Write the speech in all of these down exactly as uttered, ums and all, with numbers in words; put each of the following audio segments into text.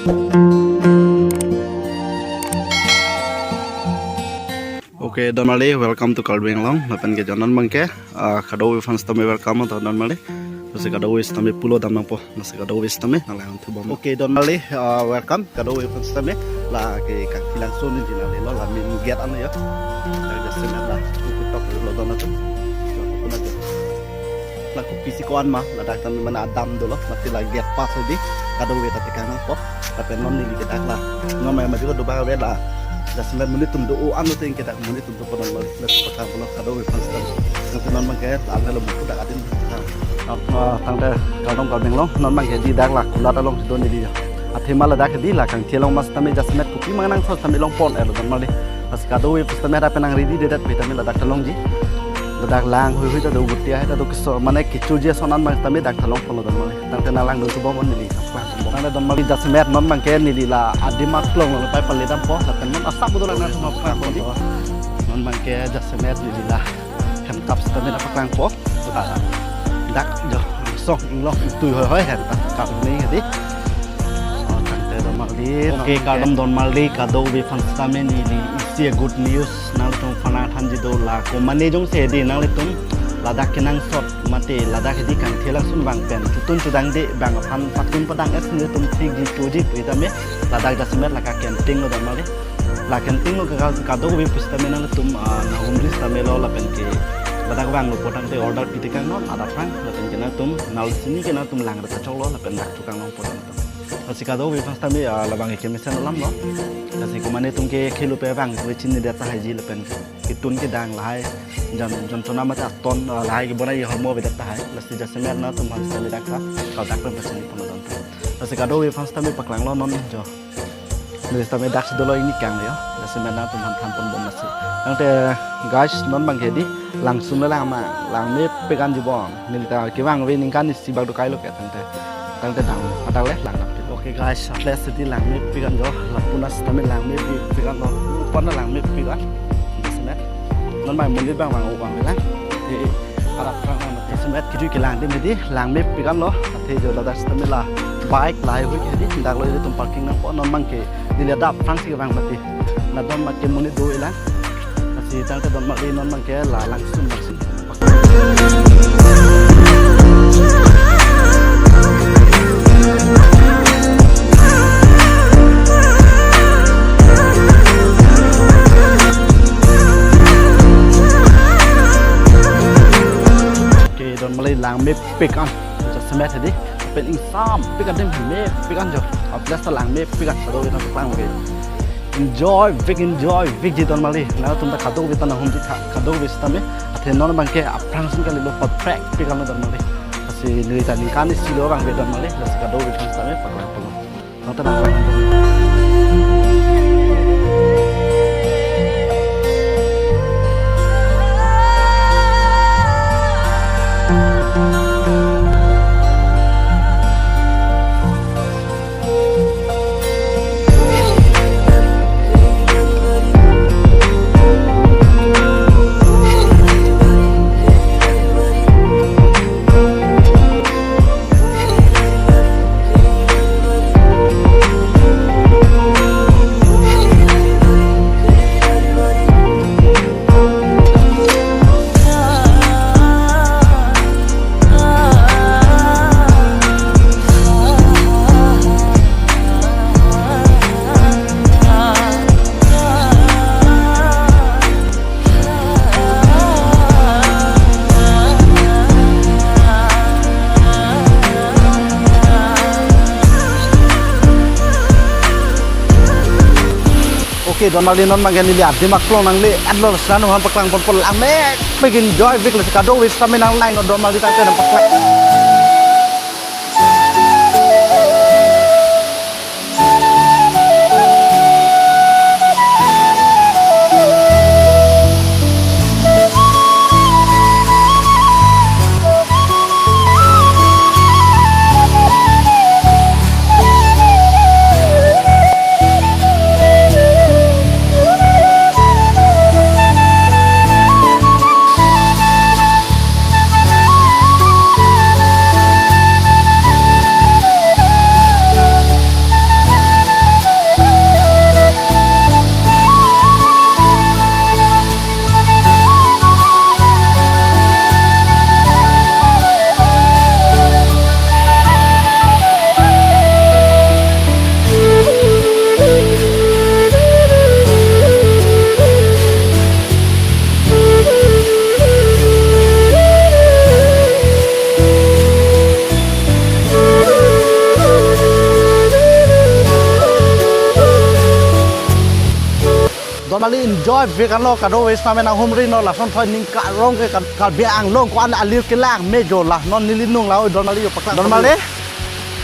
Okay, don marli, welcome to Karbi Anglong. Lapen ke jo non abangke, ah, kadokave aphan sitame welcome to don marli. Lasi kadokave sitame pulo dam nangpo. Lasi kadokave sitame nanglang thubom. Okay, don marli, ah, welcome kadokave aphan sitame. La ke Kangthilangso neli nanglelo, la main gate an yo. La jasemet la, upi tok lo don atum. Jo, kuna jo. La kopisi ko-an ma, ladak tame mane adam dolo, mati la gate pass hedi, kadokave ta tekang nangpo, lapen non neli ke dak la, non mai maju ko do ba ve la, jasemet monit atum do-o an lo teng ke dak monit atum do ponang lo, la paklang ponlo kadokave aphan sitame, nanti non abangke, la lo buku dak adim, ah, tangte, kardom kardeng lo, non abangke hedi dak la, kulat along si do neli ya, athema ladak hedi la, Kangthi along ma sitame jasemet kopi ma nangsot sitame longpon-et lo don marli, lasi kadokave aphan sitame dak penang ready dedet pi tame ladak ta longji. Ladak lang hui hui ta do, guti hai ta do, keso mane kechoji ason an abang tame dak ta longpon lo don marli. Tangte nanglang dun thubom neli. Tangte don marli jasemet non abangke neli la adim aklong lo pai pale dampo. Lapen non asap betul nangtum paklang ponji. Non abangke jasemet neli la Hemkap sitame nangpaklangpo. Ah, dak jo, song inglong tui hoi hoi Hemkap ni hedi. Oh, tangte don marli. Okay, kardom don marli, kadokave aphan sitame neli isi a good news nanglitum aphan nangthanji do la, komane jongsi hedi nanglitum ladak kenangsot mate ladak hedi Kangthilangso abang pen chotun chodangde abang aphan patun padang-et si nelitum thikji choji pu tame ladak jasemet la kakenting lo don marli. La kenting lo ka, kadokave pu sitame nanglitum, ah, nahumri sitame lo lapen ke ladak vanglo pu tangte order pi tekang non adap rang lapen ke nangtum nal sini ke nangtum lang reta choklo lapen dak chokang nangpo tangte. Lasi kadokave aphan sitame, ah, labang ke mesen alam lo. Lasi komane atum ke khelo pe vang pe chinidet tahai ji lapen ketun kedang lahai jon jon chona mate aton, ah, lahai kebonai hormu avedet tahai. Lasi jasemet nangtum aphan sitame dak ta kal dak pen pachini pon don. Lasi kadokave aphan sitame paklang lo non jo. Neli sitame dak si dolo, ingni kang yo. Jasemet nangtum aphan than ponbom lasi. Tangte guys, non abangke hedi langsung le lang ma, langmepik an jubon. Neli ta kevang ave ningkan isi bak dokai lo ke tangte. Tangte dang, padak le lang dam. Okay guys, at least hedi langmepik an jo. Lapu na sitame langmepik an lo. Upar na langmepik an. Jasemet. Non mai monit abang vang-o abang lang. Eh, eh. Arap rang rang mate semet kejui kelang adim hedi, langmepik an lo. Athe jo ladak sitame la bike lahai hui ke hedi, dak lo ilitum parking nangpo, non abangke neli adap aphrangsi vang mati. La don abangke monit do-e lang. Lasi tangte don marli non abangke la langsung langsung. Okay, don marli langmepik an. Jasemet hedi. Pen ingsampik adim mepik an jo. A place ta langmepik an, kadokave ta paklang ke. Enjoypik, enjoypik ji don marli. Nangtum ta kadokave ta nanghumri tha, kadokave sitame. Athe non abangke aphrangsi kalilo, perfectpik an lo don marli. Lasi neli ta ningkan isi lo abang ave don marli. Lasi kadokave aphan sitame paklang ponlo. Nonton apa? Okay, don marli non abangke neli adim aklong nangle-et lo, lasi nangtum aphan paklang ponpo, langmepik, enjoypik, lasi kadokave sitame nanglang non don marli tangte nangpaklang. Enjoy vek anlo, kadokave sitame nanghumri non, lason thoi ning karong ke Kar-, Karbi Anglong ko-an alir kelang me jo la, non neli nung la, oi don marli jo paklang. Don marli,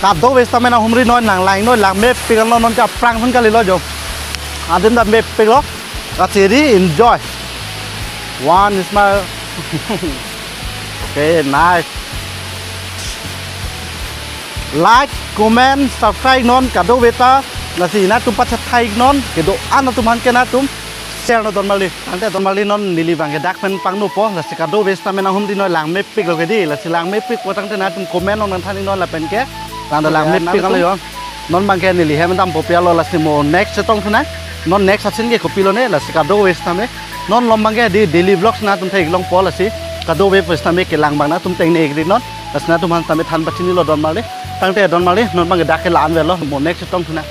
kadokave sitame nanghumri non, nang lang non, lang mepik anlo, non ke aphrang ason kalilo jo. Adim dam mepiklo, kachiri enjoy. One smile. Okay, nice. Like, comment, subscribe non kadokave ta. Lasi nangtum pachethai non, kedo-an atum aphan ke nangtum share non don marli. Tangte don marli non neli abang ke dak pen pangnopo, lasi kadokave sitame nanghumri non lang mepiklo ke dei, lasi lang mepikpo tangte nangtum comment non nangthan non lapen ke. Tangte lang mepik anlo jo. Non abang ke neli hem dampo pi alo, lasi mo next chetong thu nang. Non next asin ke kopilo ne, lasi kadokave sitame. Non malom abang ke dei daily vlogs nangtum theklongpo, lasi kadokave sitame kelang abang nangtum tengne ikri non. Lasi nangtum aphan sitame than pachinilo don marli. Tangte don marli, non abang ke dak ke la-an avelo, mo next chetong thu nang.